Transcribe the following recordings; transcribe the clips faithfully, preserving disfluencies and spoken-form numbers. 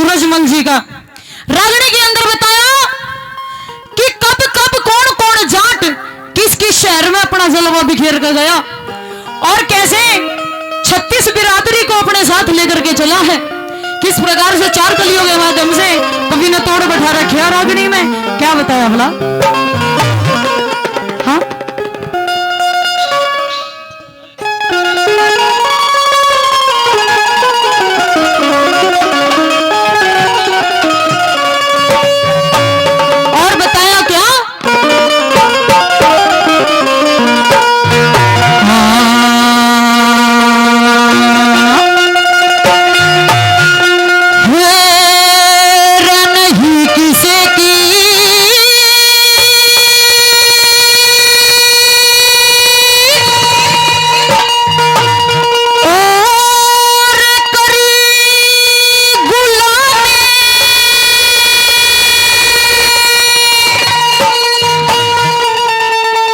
सूरजमल जी का। रागनी के अंदर बताया कि कब कब कौन कौन जाट किस किस शहर में अपना जलवा बिखेर कर गया और कैसे छत्तीस बिरादरी को अपने साथ लेकर के चला है, किस प्रकार से चार कलियों के माध्यम से कवि ने तोड़ बैठा रखे है रागनी में। क्या बताया भला? हाँ, और बताया क्या? हेर नहीं किसे की और करी गुलामी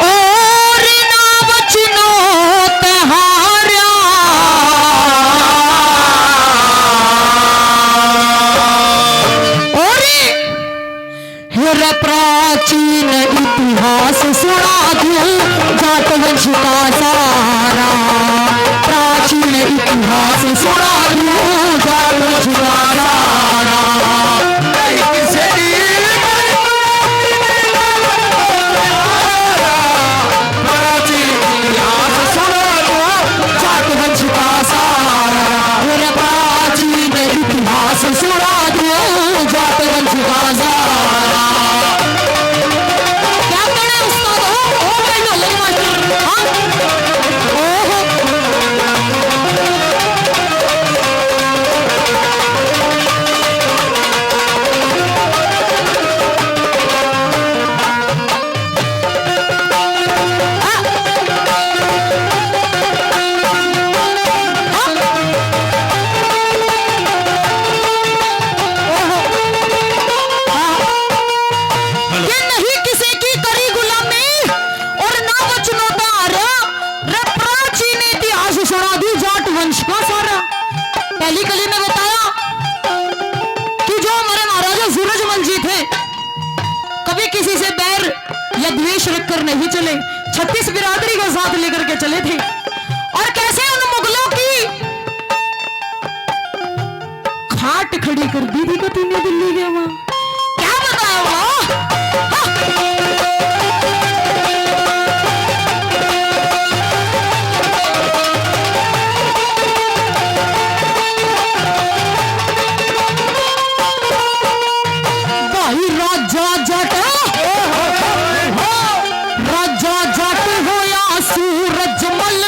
और ना बचनो तहारा। और हेर प्राचीन इतिहास सुना दूं जाट वंश का सारा, प्राचीन इतिहास सुना दूं जाट वंश का सारा। प्राचीन इतिहास सुना दूं जाट वंश का सारा, मेरा प्राचीन इतिहास सुना दूं जाट वंश का सारा। क्या कहना है उस्ताद? ओ, ओ भाई ढोलक मास्टर, हाँ? ओहो। ये नहीं किसी की करी गुलामी और ना बचनो तहारा, रे प्राचीन इतिहास सुना दूं जाट वंश का सारा। पहली कली में बताया कि जो हमारे महाराजा सूरजमल जी थे, कभी किसी से बैर या द्वेष रखकर नहीं चले, छत्तीस बिरादरी को साथ लेकर के चले थे। और कैसे उन मुगलों की खाट खड़ी कर दी थी कती ने दिल्ली के वहां। क्या बताया वहां? भाई राजा जट, राजा जट होया सूरजमल,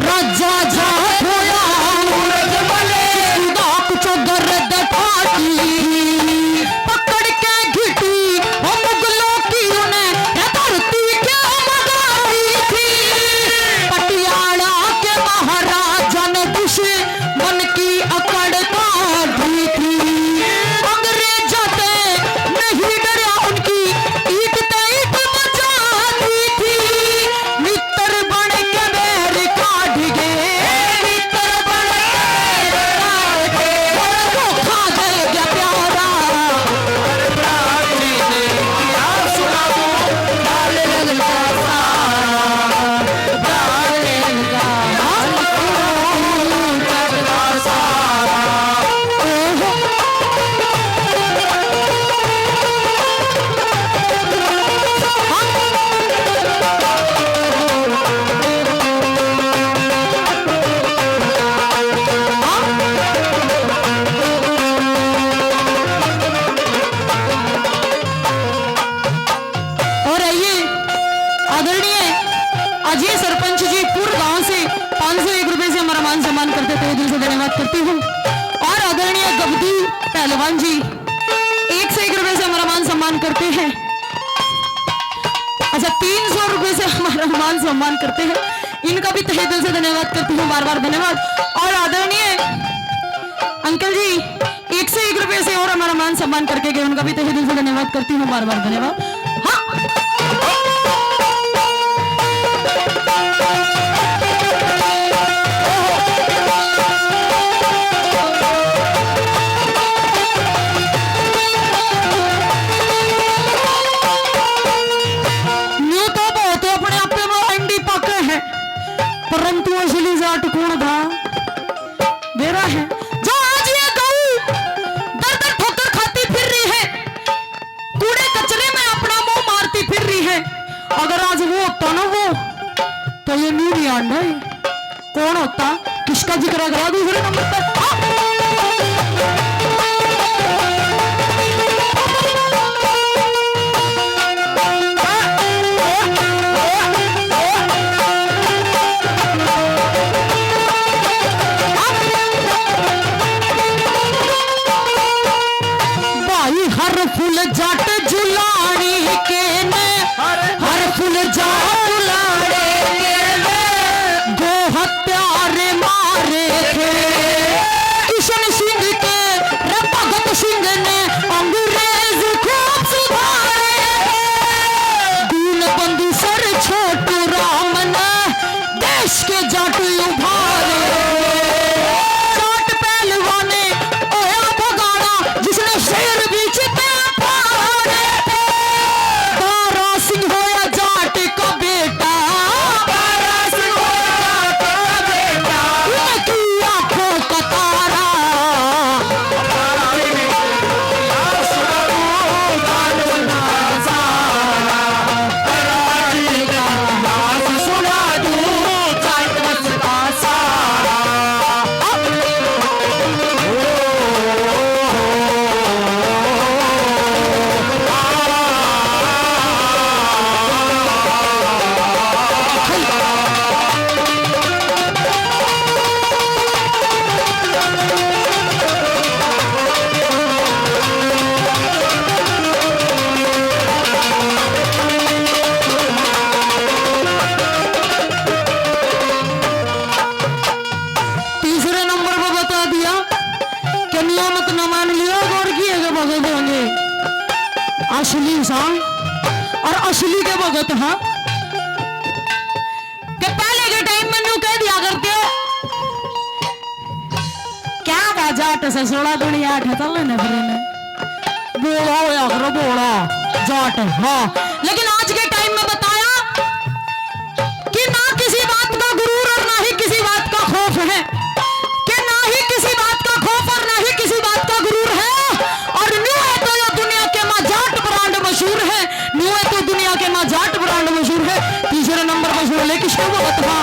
राजा जट होया सूरजमल। खुदा कुछ गर्द फाटी पकड़ के घिटी, वो मुगलों की उन्हें धरती के मगाई थी। पटियाला के महाराजा ने दुश्मन की अकड़ काटी थी। अंग्रेजा ते नहीं डरया उनकी, ईंट ते ईंट बजा दी थी। मित्र बन के बैर काढ़ गए, मित्र बन के बैर काढ़ गए, और धोखा दे गया प्यारा। और आइए, आदरणीय अजय सरपंच जी पुर गांव से पाँच सौ एक रुपए से हमारा मान सम्मान करते, तहे दिल से धन्यवाद करती हूँ। और आदरणीय गबदी पहलवान जी एक सौ एक रुपए से हमारा मान सम्मान करते हैं। अच्छा, तीन सौ रुपए से हमारा मान सम्मान करते हैं, इनका भी तहे दिल से धन्यवाद करती हूँ, बार बार धन्यवाद। और आदरणीय अंकल जी एक सौ एक रुपए से और हमारा मान सम्मान करके गए, उनका भी तहे दिल से धन्यवाद करती हूँ, बार बार धन्यवाद। हाँ। असली जाट कौन था? बेरा है जो आज ये गऊ दर दर ठोकर खाती फिर रही है, कूड़े कचरे में अपना मुंह मारती फिर रही है। अगर आज वो होता ना वो, तो ये न्यू नहीं आना है। कौन होता? किसका जिक्र करा दूसरे नंबर पर? हाँ। भाई हर फूल जाट जुलानी के ने, हर फूल जाट जुलाने के ने, गौ हत्यारे मारे थे। किशन सिंह के रे भगत सिंह ने अंग्रेज खूब सुधारे थे। दीनबंधु सर छोटू राम ने देश के जाट उभारे। जाट पहलवान ने होया भगाड़ा, जिसने शेर भी चित्ते फाड़े थे। दारा सिंह होया जाट का बेटा, दारा सिंह होया जाट का बेटा, उनकी आंखों का तारा। तीसरे नंबर पर बता दिया कि नियामत ना मान लियो, गौर किए के भगत होंगे। असली सा और असली के भगत, हाँ, कि पहले के टाइम में न्यू कह दिया करते हो, क्या था जाट से सोलह दुनिया आठ है, चल लेने फिर इन्हें। बोला होया करो, बोला जाट, हाँ। लेकिन आज के टाइम में बताया कि ना किसी बात का गुरूर और ना ही किसी बात का खौफ है, कि ना ही किसी बात का खौफ और ना ही किसी बात का गुरूर है। और न्यू है तो यो दुनिया के माँ जाट ब्रांड मशहूर है, न्यू है तो दुनिया के माँ जाट ब्रांड मशहूर है। तीसरे नंबर पर सुन ले किसको बहुत था।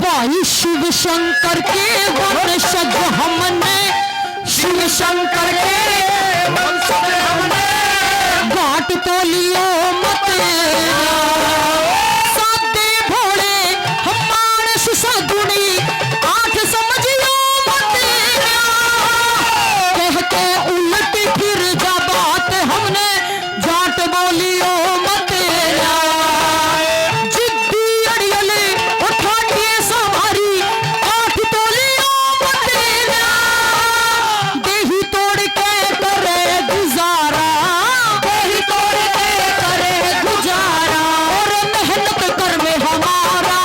भाई शिव शंकर के वंशज हमने, शिव शंकर के वंशज हमने, घाट तो लियो मत। सादे भोले हम मानस सा गुणी, आठ समझियो मत। कह के उलट फिर जा बात हमने, जाट बोलियो मत। जिद्दी अड़ियल उठाटिए सवारी, आठ तोलियो मत। देही तोड़ के करे गुजारा, देही तोड़ के करे गुजारा, और मेहनत कर में हमारा।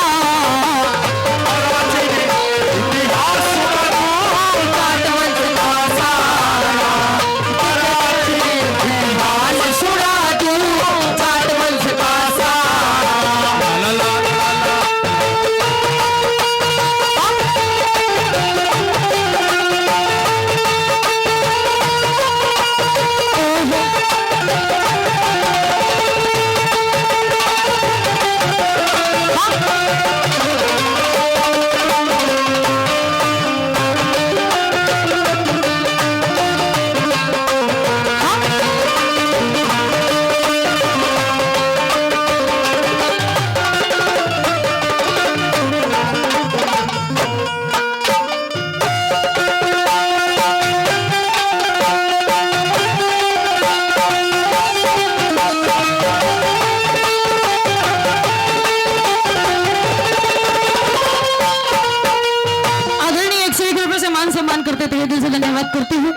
आदरणीय एक सौ एक रुपए से मान सम्मान करते तहे दिल से धन्यवाद करती हूँ।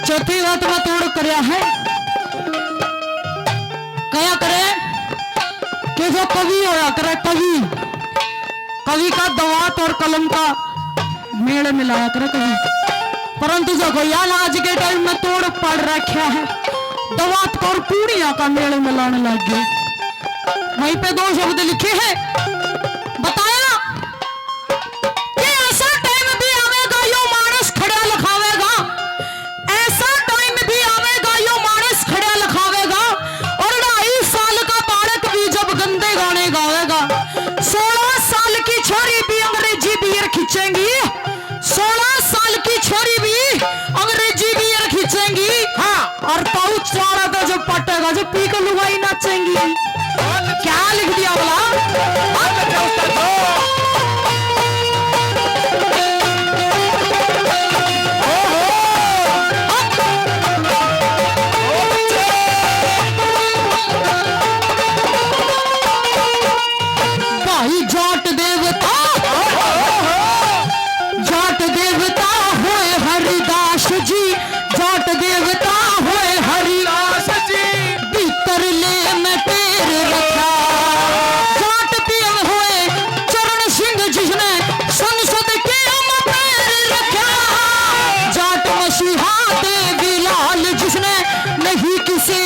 चौथी बात में तोड़ करया है, कया करे कि जो कवि होया करे कवि, कवि का दवात और कलम का मेल मिलाया करे कवि। परंतु जो भैया ना आज के टाइम में तोड़ पड़ रखा है, दवात का और पूड़िया का मेल मिलाने लग गए। वहीं पे दो शब्द लिखे हैं, बताया कि ऐसा टाइम भी आवेगा, यो मानस खड़ा लखावेगा, ऐसा टाइम भी आवेगा, यो मानस खड़ा लखावेगा। और ढाई साल का बालक भी जब गंदे गाने गावेगा, सोलह साल की छोरी भी अंग्रेजी बियर खींचेंगी, सोलह साल की छोरी भी अंग्रेजी बियर खींचेंगी। हाँ। और ताऊ चारा तो जो पटेगा, जो पी के लुगाई नाचेंगी। क्या लिख दिया भला? भाई जाट देवता, जाट देवता होए हरिदास जी, जाट देवता होए हरिदास जी, भीतर ले मैं टेर रखा। जाट पीएम होए चरण सिंह जिसने संसद के हम पैर रखा। जाट मसीहा देवी लाल जिसने नहीं किसे